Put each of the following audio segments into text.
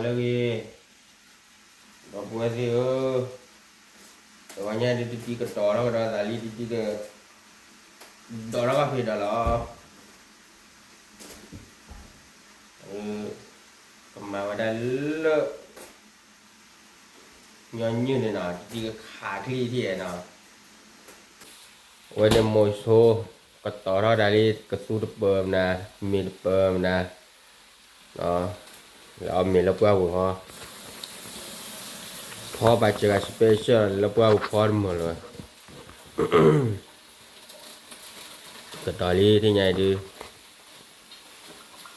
လၢဂ့ၤ, ဒီပုၢ်ဝဲၢ်သ့ၣ်ဧၢ, တဝီညါဒုးတံၤတံၤကတီၤထီၣ်ကဒီးသးလံ တံၤတံၤက, ဒီးထီၣ်ကီၢ်ဖံးဒီးလီၤ. ကမၤဝဲဒၣ်လၢ ညီနုၢ်န့ၣ်နီၤ တံၤတံၤကခးချံထံၣ်နီၤ, အဝဲန့ၣ်မိၤဆိ ကတီၤထီၣ်ဒၣ်လံ ကသူတပၢၤမနၤ, မ့ၢ်တပၢၤမနၤ, လၢအီၣ်မ့ၤလၢပှၢ်ပူၤဃီ, ဖီပာ်စၢၤဂၤ special လၢပှၢ်ပူၤဖီတမုာ်လၢၤ, ကတီၤလံထံၣ်ညါအံၤဒုး,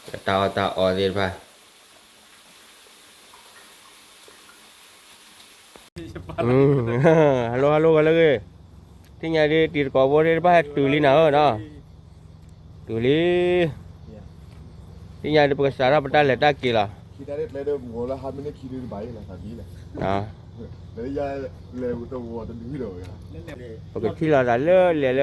တၢ်အီၣ်တၢ်အီသ့ၣ်တဖၣ် hello hello ဂီၤလၢဂ့ၤ, ထံၣ်ညါဒုး တံၤသကိးဖိသ့ၣ်တဖၣ်ဟဲတုၤလံနၤဧၢနီၤ, တုၤလံ, ထံၣ်ညါဒုး ပကစးထီၣ်ပတၢ်လဲၤတၢ်က့ၤလီၤ. ပကထံၣ်လီၤသးလၢလဲၤလၢ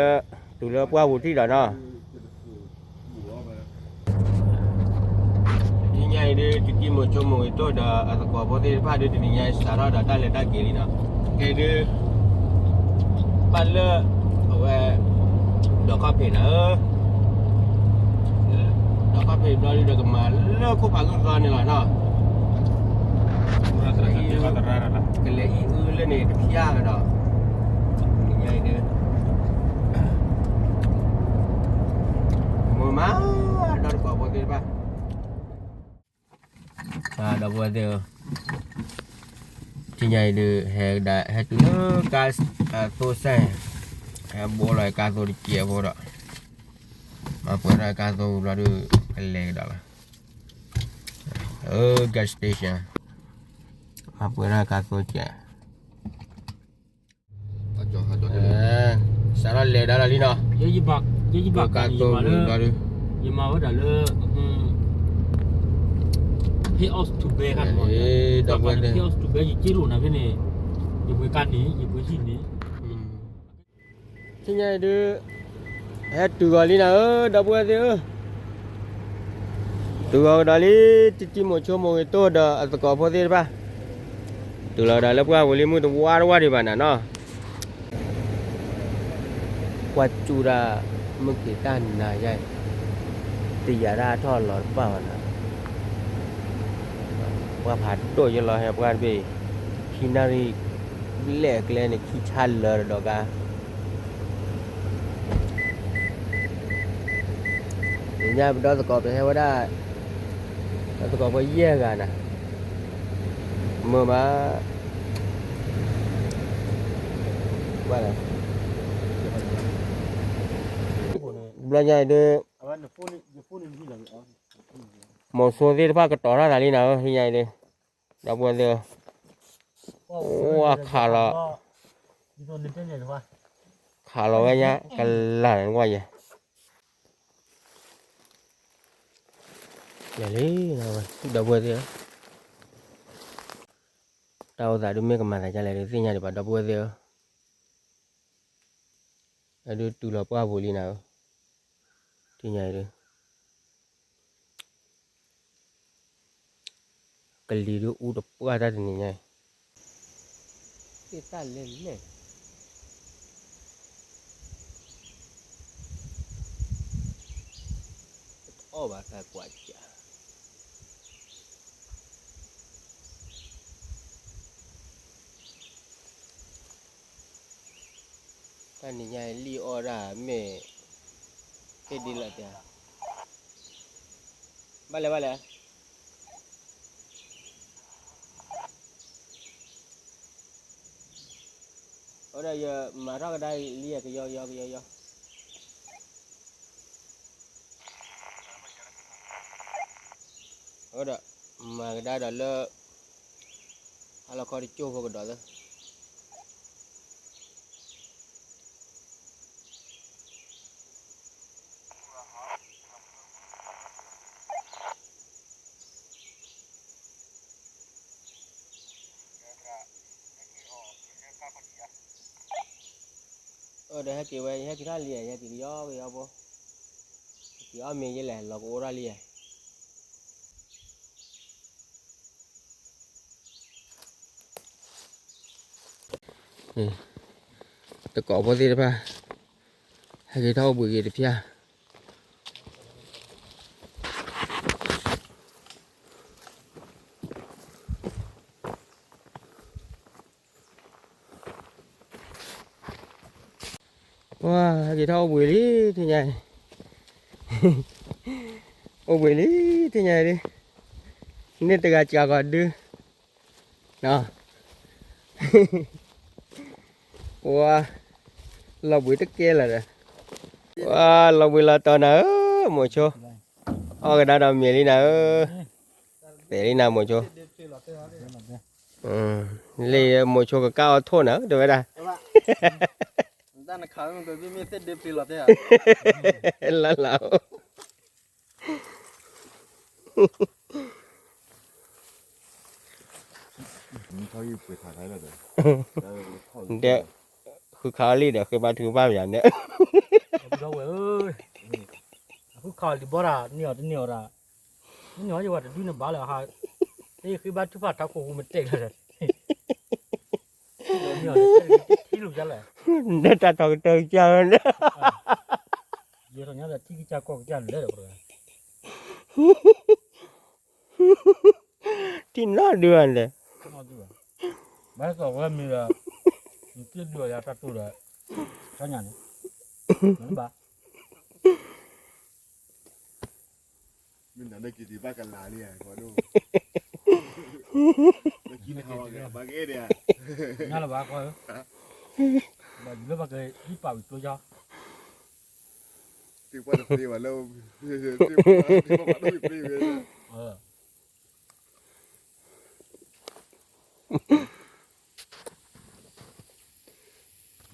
တုၤလၢပှၢ်ပူၤထံၣ်ဒီးနီၤ. ထံၣ်ညါအံၤဒုး တံၤတံၤမိၤဆိမိၤဂ့ၤတိၢ်ဒီးအသကိးဖိသ့ၣ်တဖၣ်ဒုး တနံၤညါအံၤစးထီၣ်ဒီးတၢ်လဲၤတၢ်က့ၤလံနီၤ, ကဲဒုး ဘၣ်လၢ အဝဲ ဒီးခီၣ်ဖံးနၤဧၢ, ဒီးခီၣ်ဖံးဘျီဒုးဒီးကမၤလၢခိၣ်ဖးဂုၢ်သီန့ၣ်လီၤနီၤ, ကလဲၤအံၤအုလၢန့ၣ်တဖျါကဒီး, တနံၤညါအံၤဒုး မိၢ်မး ဒီသကိးဖိသ့ၣ်တဖၣ်, ဒီပုၢ်ဝဲၢ်သ့ၣ်ဧၢ, ထံၣ်ညါအံၤဒုး ဟဲဒၣ် ဟဲတုၤလၢကါ သိစဲၣ်, ဟဲဘိလီၤကါသိတစဲးဖိဒီး, မၤပှဲၤထီၣ်ကါသိဝံၤဘျီဒုး ကလဲၤကဒီးလီၤ, အၢ gas station, မၤပှဲၤထီၣ်ကါသိစဲး စးထီၣ်လဲၤဒါလီၤလံနီၤ, ကါသိဝံၤဘျီဒုး, ယမၤဝဲဒၣ်လၢ pay off to bed ခါန့ၣ်, ဒီပုၢ်ဝဲၢ်သ့ၣ်, pay off to bed ယက့လိာ်နၤဖဲန့ၣ်, ယပှ့ၤကါန့ၣ် ယပှ့ၤဟံၣ်န့ၣ်, ထံၣ်ညါအံၤဒုး ဟဲတုၤဂီၤလံနၤဧၢ ဒီပုၢ်ဝဲၢ်သ့ၣ်ဧၢ, တုၤဂီၤကဒီးလံ, တံၤတံၤမိၤဆိမိၤဂ့ၤတိၢ်ဒီးအသကိးဖိသ့ၣ်တဖၣ်, တုၤလီၤဒီးလၢပှၢ်ပူၤလံ မုၢ်တဝါတဝါဒံးဘၣ်နၤနီၤ ကွၢ်စူၣ်ဒၣ် မုၢ်က့ၤတၢ်နၤယါအံၤ, တယာ်ဒၣ်ထီၣ်လီၤတဘၣ်ဘၣ်နၤ, ပှၢ်ဖးဒိၣ်ယလီၤဟဲပှၢ်တဘ့ၣ်အံၤ, ခံနၣ်ရံၣ်ဘျဲၣ်အကျဲန့ၣ် ခံဆါလၢာ်တဒီးကါ နံၤညါပဒီသကိးပဟဲဝဲဒၣ်, ဒီသကိးဖိယဲၢ်ဂၤနၤ, မုာ်မး, ဘျီညါအံၤဒုး, မိၤဆိသ့ၣ်တဖၣ်ကတီၤထီၣ်သးလံနၤဧၢ ဟံၣ်ညါအံၤဒုး, ဒီပုၢ်ဝဲၢ်သ့ၣ်ဧၢ, ဝါခးလီၤ, ခးလီၤဝဲညါ ကလၤနကွၢ်ယဲ လဲၤလံ, ဒီပုၢ်ဝဲၢ်သ့ၣ်ဧၢ, တၢ်အိၣ်သးဒုးမ့ၢ်ကမၤသးဒ်လဲၣ်ဒုးသ့ၣ်ညါဒံးဘၣ် ဒီပုၢ်ဝဲၢ်သ့ၣ်ဧၢ, အဒုးတုၤလီၤပှၢ်ပူၤလံနၤဧၢ, ထံၣ်ညါအံၤဒုး ကလံၤဒုးအူတပှၢ်တၢ်တနံၤညါအံၤ, သ့ၣ်တၢ်လဲၣ်လဲၣ်, ပတအီၣ်ဘၣ်တၢ်ကွၢ်စး တၢ်နံၤညါအံၤလံၣ်အီၣ်ဒၣ်မ့ၢ် ဟ့ၣ်ဒ်လဲၣ်တဲ, ဘၣ်လဲၣ်ဘၣ်လဲၣ်, အဝဲဒၣ်ယမၤထီၣ်ကဒါလံ ကယီကယီကယီယီ အဝဲဒၣ် မၤကဒါဒီးလၢ ဟါလီၤခီတကၠိၢ်ဖိကဒီးလၢ အၢ ဒီးဟဲက့ၤဝဲ ယဟဲက့ၤထီၣ်လံ ယဟဲက့ၤကယီကယီဖိ, ယအီၣ်မ့ၤယလဲၣ် လီၤကအိၣ်ထီၣ်လံ. တကိးဖိသ့ၣ်တဖၣ် ဟဲက့ၤထီၣ်အိၣ်ဘှံးက့ၤတဖၣ်. ပှၤ ဟဲက့ၤထီၣ်အိၣ်ဘှံးလံ ထံၣ်ညါအံၤ, အိၣ်ဘှံးလံ ထံၣ်ညါအံၤ, န့ၢ်တဂၤစှၤကီးဒု ပှၤ လီၤဘှံးတကဲလၢာ်ဒီး, ပှၤ လီၤဘှံးလီၤတီၤနၤဧၢ, မိၤဆိ, အီၣ်ကဒါဒီးမ့ၤလံနၤဧၢ, သဲးလံနၤမိၤဆိ, လံ မိၤဆိကကၢ်အီၣ်ထိၣ်နၤ တဲဝဲဒၣ်, လၢလၢ် ဒီး ဃုခးအီၤလံဒီး ဃ့ဘါထုကဖၣ်ပယၤန့ၣ်, ဝဲဧၢ, ဃုခးအီၤလံဘီတၢ် န့ၢ်အီၤတန့ၢ်အီၤတၢ်, မ့ၢ်န့ၢ်အီၤယဝဲတဒုန့ၣ်ဘၣ်လၢၤဟါ, ဃ့ဘါထုကဖၣ်တၢ်ခိၣ်ဟူးမတဲာ်လၢၤဒီး, ထံၣ်လိာ်ကလဲၣ်, ဒီးတၢ်ထီၣ်ကတၢၢ်ကစၢ်ဝဲန့ၣ် ယဲထီၣ်ညါဒီးထံကစၢ်ကီၢ်ကစၢ်လဲၣ်ဒီး, ထံၣ်နီတဒုဘၣ်န့ၣ်, ဘၣ်သီၣ်ဝဲမ့ၢ်ဒီး, နတဒုးအီၤယၤတၢ်တိၢ်ဒီး, ထီၣ်ညါန့ၣ်, ဘၣ်, မ့ၢ်နက့ၤဒံးဘၣ်ကလၤလံဧါ, ဘၣ်က့ၤဒံးဧါ, ညါလၢၤဘၣ်ကီ, ဘၣ်ယူၤလၢဘၣ်က့ၤဒံးပာ်ဝံၤကျိယီ သ့ၣ်ပှၢ်တသ့ဘၣ်လၢ, သ့ၣ်ပှၢ်တသ့ဝဲ,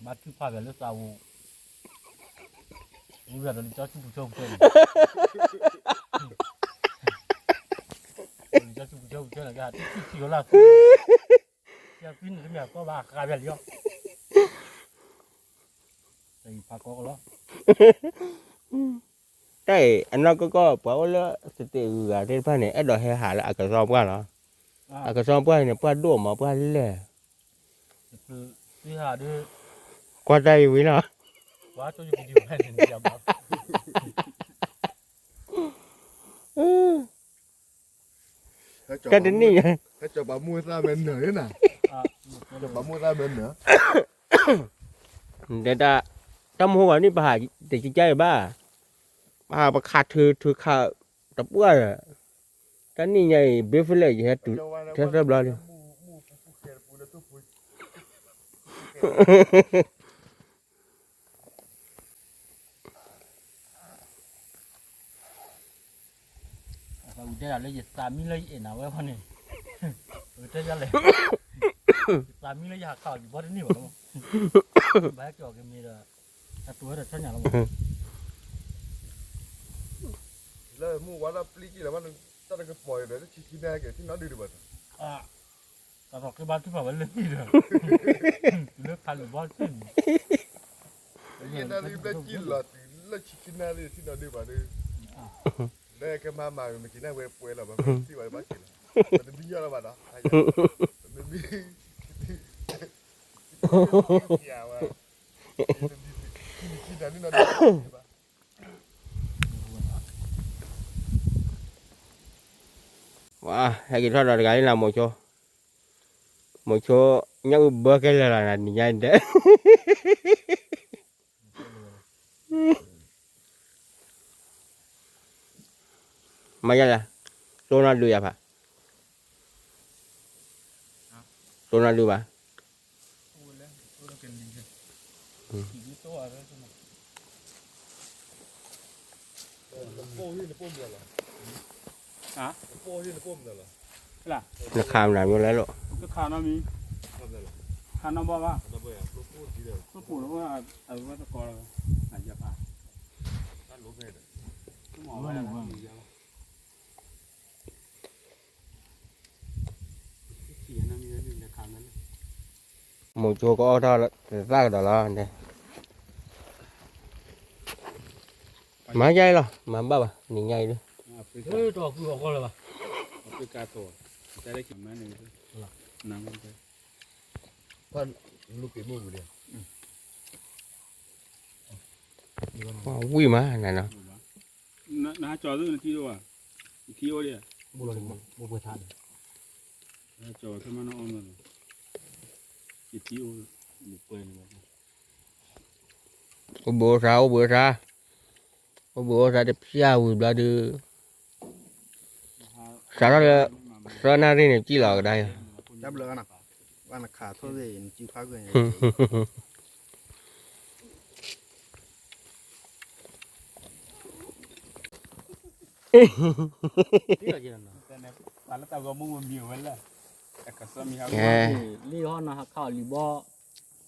ဘါထုကဖၣ်က့ၤလၢသးဝူၤ, ဝံၤဒီးလံာ်စီဆှံပူၤဆိပူၤဆိန့ၣ်, လံာ်စီဆှံပူၤဆိပူၤဆိန့ၣ် ကထံၣ်ထံၣ်လီၤလၢ်, ယသံန့ၣ်တမ့ၢ်အသီဘၣ် ဃးပျၢ်လံလီၤ, တယံာ်ဖးကီကလီၤ. တၢ်အံၤ အနီၢ်ကီၢ်ကီၢ် ပှၤအိၣ်လၢသတ့ၢ်ဂုၤဂၤသ့ၣ်တဖၣ်န့ၣ် အဲၣ်ဒိးဟဲဟးလၢအကစီၣ်ပှၢ်လီၤ. အကစီၣ်ပှၢ်န့ၣ် ပှၢ်ဒိၣ်မး ပှၢ်လဲၢ်, ကွၢ်တၢ်အံၤဝံၤလီၤ. တၢ်တနံၣ်ညါ, ဟဲကၠီၤပာ်မူသၣ်မဲနၢၤန့ၣ်, ကၠီၤပာ်မူသၣ်မဲနၢၤ, ဒဲဒၣ်, တၢ်မူဂီၤန့ၣ် ပဟးတကကါအံၤဘၣ်, ပဟးပခးထုးထုးခးတပှၢ်ဒီး, တၢ်နံၣ်ညါအံၤ ဘ့ဖလဲၣ် ယဟဲတုၤ, ထဲသၢဘျီလံ. ဝဲတဲဒၣ်လၢယသးမံလၢယအဲၣ်နၤဝဲခီန့ၣ်, ယသးမံလၢယဟးခးအီၤယဘီတန့ၢ်ဘၣ်လီၤ, ဘၣ်ဟဲက့ၤအီၤက့ၤမ့ၢ်ဒီး, တၢ်တိၤဝဲဒီးဆီညၣ်လီၤ, လၢမုၢ်ဝါထီၣ်ပျံၤကံၢ်လီၤ, တၢ်တကပီၤဒီး လၢဆံခံနၣ်ရံၣ်က့ၤ ထံၣ်နီတဒုဘၣ်, တၢ်ထီၣ်ဃ့ဘါထုကဖၣ်ဝဲလၢဟံၣ်ဒီး, တုၤလၢခးလံာ်ဘီတန့ၢ်, ယဲဒၣ်လံဘျဲၣ်ကံၢ်လီၤတုၤလၢဆံခံနၣ်ရံၣ် ထံၣ်နီတဒုဘၣ်ဒီး, လၢကမၤမၤမ့ၢ်က့ၤန့ၣ် ဝဲပှဲၤလီၤဘၣ်ဖဲထံၣ်ဝဲဘၣ်က့ၤလီၤ, တမံၤညီလီၤဘၣ်ဒီး, မ့မ့ၢ်, ဝဲ, ဝါ, ဟဲက့ၤထီၣ်ဒီးတဂၤလံနၤ မိၤဆိ, မိၤဆိ, ညၣ်အုၣ်ဘၢကဲလၢာ်လီၤနၤ နံၤညါအံၤဒဲး, မၤယါလၢ, တိၢ်နီၣ်ဒုးယၤဖး, တိၢ်နီၣ်ဒုးဘၣ်. နခးမနုၤလဲၣ်လိၤ, ခးနီၣ်မံၤ, မိၤဆိကအီၣ်ထီၣ်သၣ်ကဒီးလီၤ, မၤယါအံၤလီၤ မၤဘၣ်ဘၣ် နံၤညါအံၤလီၤ, လၢ, လၢ, လၢ, လၢ, ဝံၣ်မးနနီၤ, နဟးကၠီၤသုနထံအိၣ်ဘၣ်, နထံအိၣ်ဒံး, နဟးကၠီၤခဲမၤနီၣ်အီၣ်မး, ယထံအိၣ်, အိၣ်ဘှံးအိၣ်သါ အိၣ်ဘှံးအိၣ်သါ, အိၣ်ဘှံးအိၣ်သါတဖျၢၣ်ဝံၤဘျီဒုး, စးထီၣ်လၢ သၢနၣ်ရံၣ်န့ၣ် ကံၣ်လီၤကဒါယၤ, တၢ်ဘျၢနခးထိၣ်သ့ၣ် နစုဖးကွံာ်န့ၣ် လံဟီနဟးခးအီၤလံဘီ,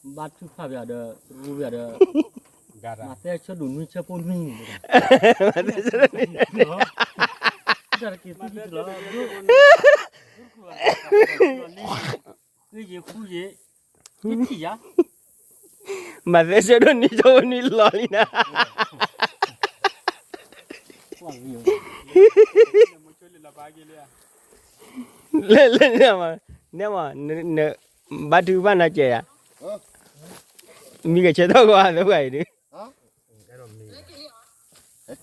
ဘၣ်ထုကဖၣ်ပယီၤဒီး ရူပယီၤဒီး မၤသဲဆၢဒိၣ်နွံဆၢဖိနွံန့ၣ်, တၢ်တက့ၢ်သူၣ်လီၤ, ဃ့ယ့ၤဃူယ့ၤ, ယထံၣ်ယၤ, မၤသဲဆၢဒိၣ်နွံဆၢဖိနွံလီၤလံနၤ, လၢလၢန့ၣ်မး, န့ၣ်မး, ဘါထုကဖၣ်နီၤစဲးယၤ, မံကဆၢထၢၣ်ကီးသပှၢ်အံၤဒုး, ဟဲက့ၤ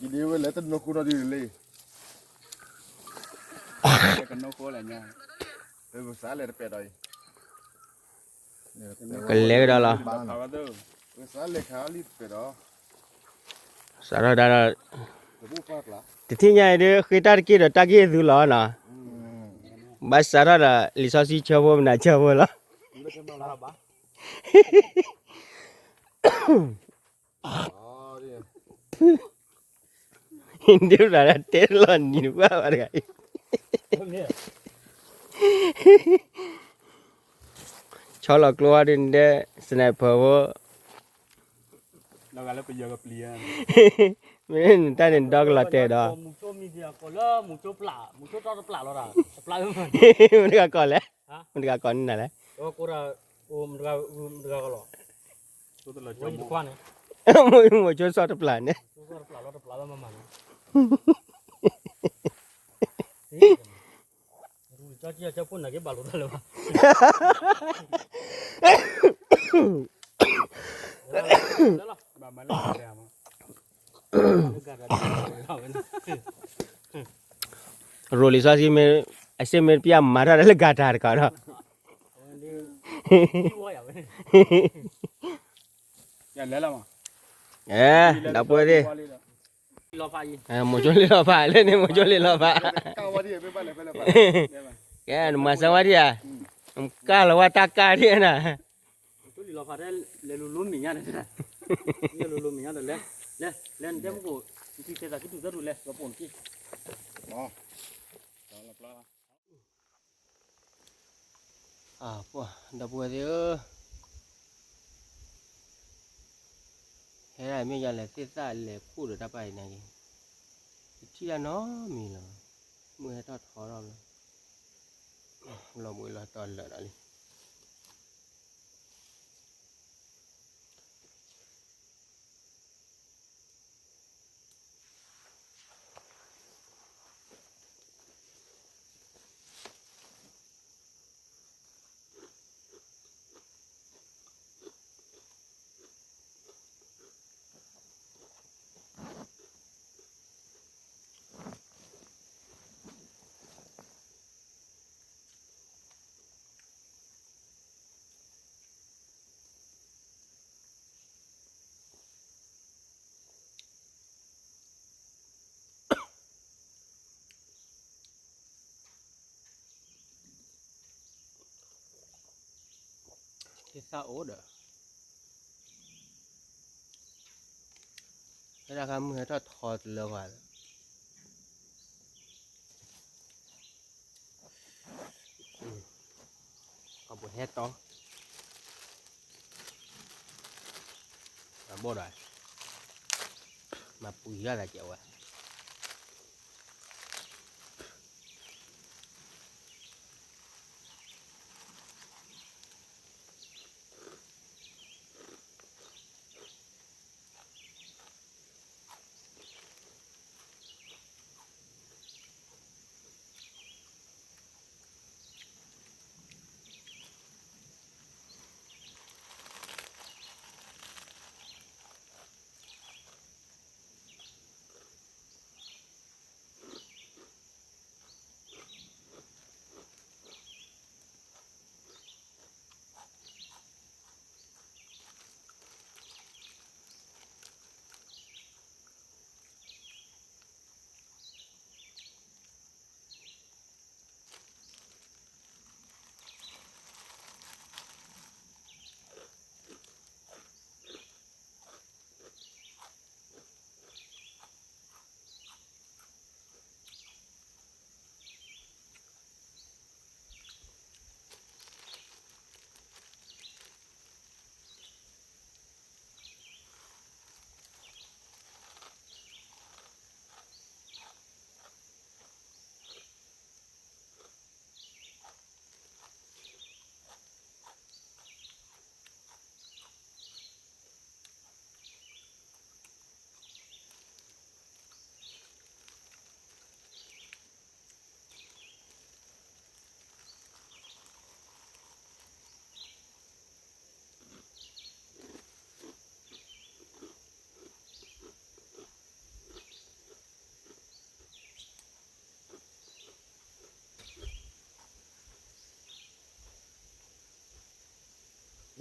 ဒ်ဝဲလဲၤတနီၤဃိဒီးဒ်လဲၣ်, ကနီၤဃိလဲၣ်ညါ, ပစးလဲၤတပဲာ်ဒီးအံၤ ကလဲၤကဒီးလီၤ, စးထီၣ်ဒၣ်ဒီး, တထံၣ်ညါအံၤဒုး ဃ့တၢ်တက့ၢ်ဒီးတၢ်ဂ့ၢ်အသုလီၤနီၤ, ဘၣ်စးထီၣ်ဒီး လံာ်စီဆှံဆၢဖိမနုၤဆၢဖိလီၤ, ဒ်ရၣ်တဲလီၤနံၤတဘၣ်ဘၣ်တဂၤအံၤ, ဆီလီၤကျိဝဲဒ်နဒဲ sniper ဖိ, မ့ၢ်နတၢ်န့ၣ်ဒီကလီၤတဲာ်ဒီး, မတဂၤကီၢ်လဲၣ်, မတဂၤကီၢ်န့ၣ်နၤလဲၣ်, မိၢ်ဆိစီၤတပျၢ်န့ၣ်, ရိၤလံာ်စီဆှံမ့ၢ်, အစ့မ့ၢ်တပျၢ်မၤထီၣ်တၢ်လၢဂၤတၢ်တကးဒီး, ဒီပုၢ်ဝဲၢ်သ့ၣ်, မိၢ်ဆိလ့လီၤဖးလၢန့ၣ် မိၢ်ဆိလ့လီၤဖး, ကဲနမၤစၢၤဝဲဒံးဧါ, ကၢ်လီၤဝဲတၢ်ကၢ်ဒံးနၤ ကၠိလံၤလီၤဖးတဲ လဲၤလိၤလိၤမ့ၢ်ညါန့ၣ်, လဲၤလိၤလိၤမ့ၢ်ညါဒီးလဲၤ, လဲၤ, လဲၤနတဲမူခိၣ်, နထံၣ်သဲသးခံတူၢ်သၢတူၢ်လဲၤ လီၤပိာ်နက့ၢ်, အပှၤ ဒီပုၢ်ဝဲၢ်သ့ၣ်ဧၢ, ဟဲဒၣ်မ့ၢ်ယၤလဲၤသ့ၣ်သၣ်လဲၤခိၣ်ဒီးတၢ်ပာ်အံၤနာ်က့ၤ, တထံၣ်တၢ်နီတမံၤလီၤ, မုၢ်ဟဲထီၣ်ထီထီၣ်လီၤ, လီၤဘှံးလီၤတီၤလၢာ်ဒီးလံ သ့ၣ်သၣ်အိၣ်ဒီး ဟဲဒၣ်ခါမုၢ်ဟဲထီၣ်ထီတလၢဘၣ်, ကီၢ်ပူၤဟဲတီ, ဘၣ်ဒီး မၤပူၤယၤသးကဲဝဲ သ့ၣ်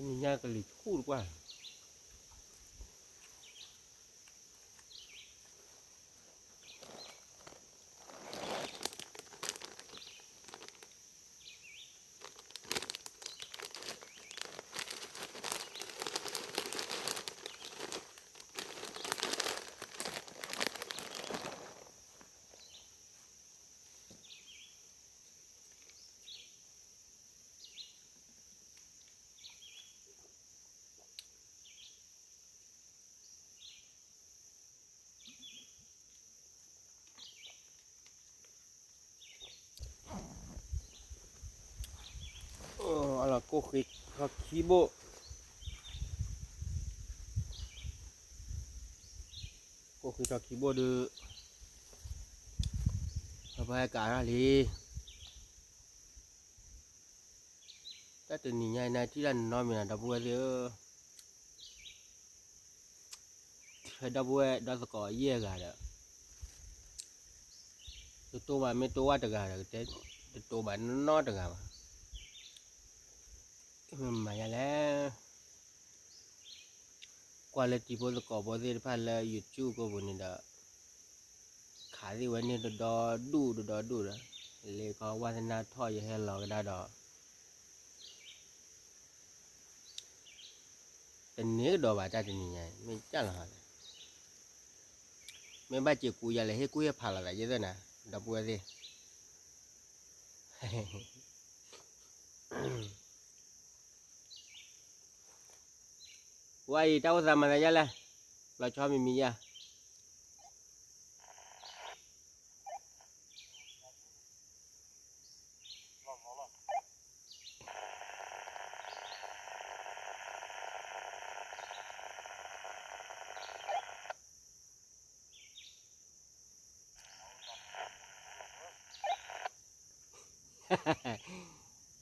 နံၤညါကလံၤဆူၣ်တကွၢ်. အလီၤကိၢ်ဃ့ထီၣ်ခံဘိၣ်, ကိၢ်ဃ့ထီၣ်ခံဘိၣ်ဒီး ပဘၣ်ဟဲကးထီၣ်လံ. တၢ်တနံၤညါအံၤနၤထံၣ်တၢ်နီတမံၤနီၤ ဒီပုၢ်ဝဲၢ်သ့ၣ်ဧၢ, ဖဲဒီပုၢ်ဝဲၢ်ဒီသကိးယဲၢ်ဂၤဒီး တတိၢ်ဘၣ် မ့ၢ်တိၢ်ဝဲတဂၤဒီး တတိၢ်ဘၣ်နီတဂၤဘၣ်. မ့ၢ်မၤယါလဲၣ်. ကွၢ်လၢတံၤဖိသကိးဖိသ့ၣ်တဖၣ်လၢ YouTube ကိးပူၤန့ၣ်ဒီး ခးသ့ၣ်ဝဲန့ၣ်တဒီဒူၣ်တဒီဒူၣ်ဒီး လၢခီဝါသနၢ်ထီၣ်ယဟဲလီၤကဒါဒီး တန့ၢ်ကဒီးဘၣ်တၢ်တနံၤညါ မ့ၢ်ကၢ်လီၤဟီလဲၣ်. မ့ၢ်ဘၣ်စ့ၤကူယၤလဲၣ် ဟ့ၣ်ကူၣ်ဟ့ၣ်ဖးလီၤသးယဲၢ်သၢနၤ ဒီပုၢ်ဝဲၢ်သ့ၣ်. ဝါအံၤ တၢ်အိၣ်သးမၤသးယါလဲၣ်, လီၤဆီမံၤမံၤယါ.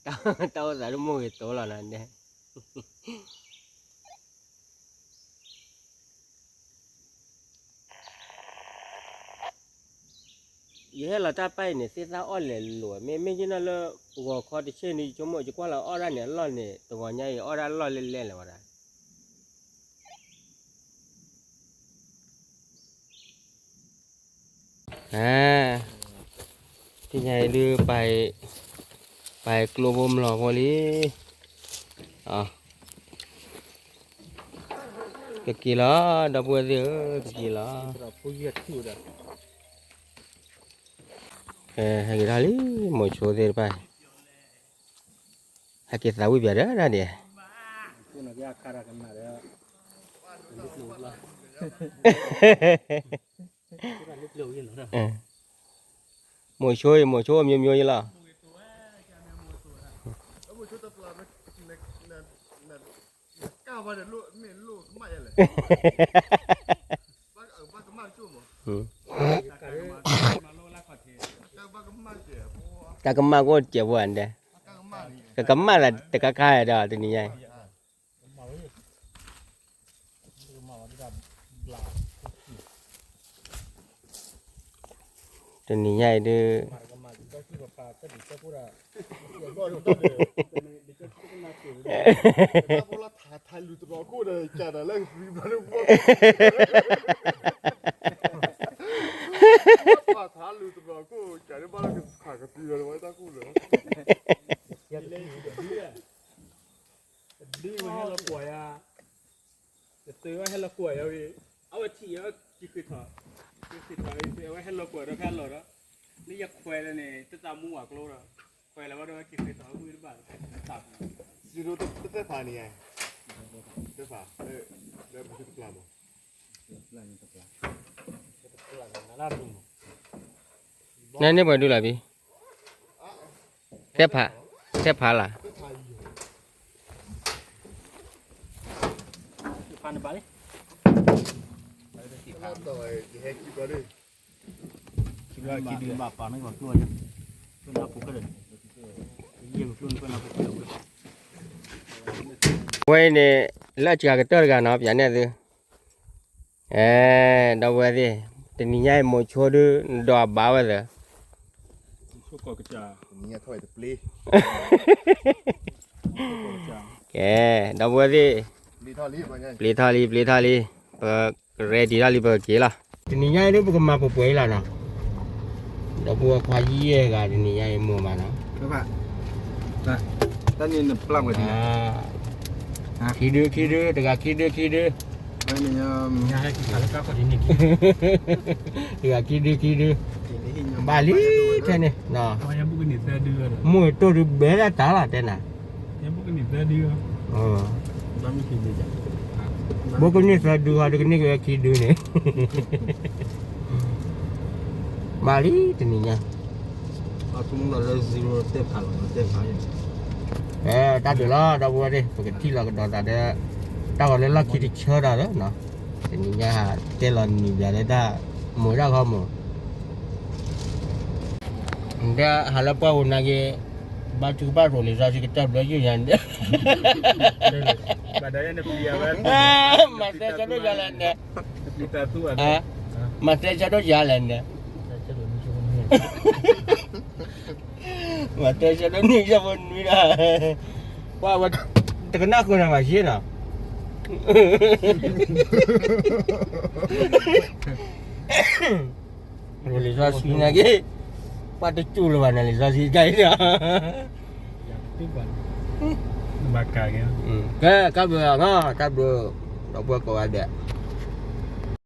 တၢ်အိၣ်သးတမိၢ်ဂ့ၤတိၤလီၤနၤဒဲး. ယဟဲလီၤတၢ်ပာ်အံၤန့ၣ် သ့ၣ်သၣ်အီၣ်လဲၤလိာ် မ့မ့ၢ်ယနီၢ်လၢ ဂီၤခီတဆ့ၣ်န့ၣ် ယဆိကမိၣ် ယကွၢ်လီၤအီၣ်ဒၣ်န့ၣ်အလီၢ်န့ၣ် တဂီၤညါအံၤ အီၣ်ဒၣ်လီၢ်လဲၢ်လဲၢ်လၢၤဝဲဒၣ်. တနံၤညါအံၤဒုး ပာ်ကျိဖိမျိာ်ဖိလံ. ကက့ၤလီၤ ဒီပုၢ်ဝဲၢ်သ့ၣ်ဧၢ, ကက့ၤလီၤ. ဟဲက့ၤထီၣ်လံ မိၤဆိသ့ၣ်တဖၣ်, ဟဲက့ၤသးဝံၣ်ပၠးဒီးတၢ်ဒဲး. မိၤဆိအံၤ မိၤဆိ မျိုးမျိုး ယလီၤ. တၢ်ကမၣ်ကအိၣ်တစဲးဖိအဒဲး, ကကမၣ်လၢတကါခါဒီး တနံၤညါအံၤ. တနံၤညါအံၤဒုး တဘျီဝဲဟဲလီၤကွၢ်ယၤ, တတုၤဝဲဟဲလီၤကွၢ်ယၤဝံၤ, အဝဲထံၣ်အဝဲက့ၤဃ့ထီၣ်, က့ၤဃ့ထီၣ်ဝံၤ အဝဲဟဲလီၤကွၢ်ဒီးဖဲအလီၢ်ဒီး, လၢယခွဲးလၢန့ၣ် တၢ်မူဝၤကျိဒီး, ခွဲးလၢၤဝဲဒီးက့ၤဃ့ထီၣ်ဝဲမုၢ်တဘၣ်, တသးပူၤ, တသးဖးန့ၣ်, တသး, လၢပတပျၢ်မး, နန့ၢ်ပှဲၤဒုလီၤဘံ သဲဖး, သဲဖးလၢ်. ဝဲအံၤန့ၣ် လၢအစှၤကတၢၢ်တဂၤနီၤ ပျးန့ၢ်သု, အဲ, ဒီပုၢ်ဝဲၢ်သ့ၣ်, တနံၤညါအံၤ မိၤဆိဒုး နဒီးအဘၣ်ဝဲသၢ, တနံၤညါထီၣ်ဝဲတပျ့ၤ, က ကဲ, ဒီပုၢ်ဝဲၢ်သ့ၣ်, ပျံၤထီၣ်လံ, ပျံၤထီၣ်လံ, ပကreadyထီၣ်လံ ပကက့ၤလီၤ. တနံၤညါအံၤဒ်ပကမၤပှဲၤပှဲၤအံၤလီၤနီၤ. ဒီပုၢ်ဝဲၢ်ခွါယဲၢ်ဂၤတနံၤညါအံၤမိၢ်မးနီၤ. တၢ်န့ၣ်နပျၢ်ဝဲဒ်လဲၣ်. ခံဒု, ခံဒု, တဂၤခံဒု, ခံဒု, တဂၤခံဒု, ခံဒု, ဘၣ်လံထဲန့ၣ်, မိၢ်တိၢ်ဒုးဘဲဒၣ်တၢ်လီၤတဲနၤ. ဘိကန့ၢ်သၢဒုဟီ တကန့ၢ်က့ၤဝဲခံဒုန့ၣ်, ဘၣ်လံတနံၤညါ. တၢ်ဒုးလီၤ ဒီပုၢ်ဝဲၢ်သ့ၣ်, ပကထံၣ်လီၤကဒီးသးဒီး တၢ်ဂီၤလၢလီၢ်ခံတဆၢဒီးလၢနီၤ. တနံၤညါဟးတဲလီၤနံၤဘျီလၢတၢ်မိၢ်တၢ်ခီမိၢ် နတဲဟးလၢပှၢ်ပူၤနာ်က့ၤ, ဘၣ်ထုကဖၣ်ရိၤလံာ်စီဆှံကတၢၢ်ဘျီယုၢ်ညါန့ၣ်, မၤသဲဆၢဒိၣ်ယၤလဲၣ်န့ၣ်, မၤသဲဆၢဒိၣ်ယၤလဲၣ်န့ၣ်, မၤသဲဆၢဒိၣ်နွံဆၢဖိနွံဒီး, ပှၤဝဲတကနၣ်ဃုာ်နၤဘၣ်ယ့ၢ်နီၤ. လံာ်စီဆှံနာ်က့ၤ, ပှၤတစူၢ်လၢၤဘၣ်န့ၣ် လံာ်စီဆှံတခါအံၤဒီး, ကဲ ကၢ်ဘျုး, တၢ်ဘျုး, ဒီပုၢ်ဝဲၢ်ကိးဂၤဒဲး.